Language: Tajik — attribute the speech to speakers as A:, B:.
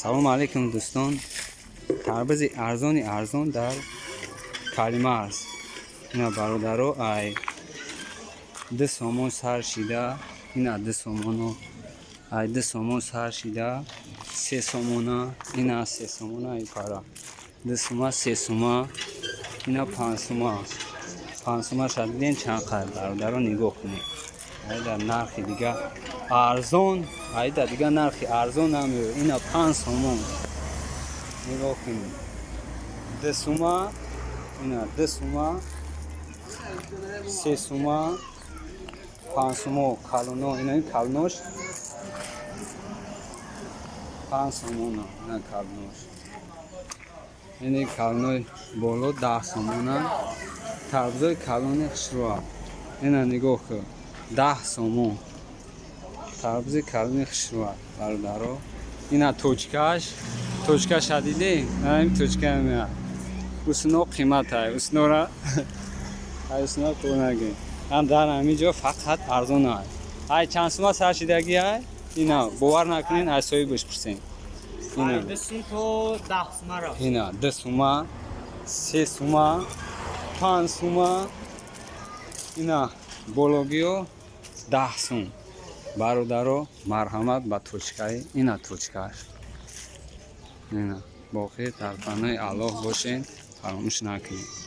A: Салому алейкум, дӯстон. Тарбузи арзони арзон дар Калима аст. Ина, бародаро, ай 2 сомон сар шида, ина 2 сомоно, ай 2 сомон сар шида, 3 сомона, ина 3 сомона, и пара 2 сума, 3 сума, ина 5 сума. 5 сума дидем чанд қадр, бародаро, нигоҳ кунед. Айда нархи дига арзон, айда дига нархи арзон намеёр. Ина 5 сомон, нигоҳ кунед. 2 сума, ина 2 сума, 3 сума, 5 сумо калоно. Ина калонош 5 сомона, ина калонош, ини калонои боло 10 сомона. Тарбузои калони хушрӯа, ина нигоҳ кун, 10 сомон тарбузи калони хушрӯа, бародаро. Ина точкаш, точкаша дидем, ин точка меяд. Усно қиматай, уснора ай усно пул нагем. Ам дар ҳамин ҷо фақат арзон ай. Ай чанд сума сар шидаги ай? Ина бовар накунед, ай соҳибаш пурсем. Ина.
B: 2 сум то 10 сума ро.
A: Ина 2 сума, 3 сума, 5 сума, ина бологиё 10 сум. Бародаро, марҳамат ба точкаи, ина точкаш, ина. Боқӣ дар паноҳи Аллоҳ бошед, фаромӯш накунед.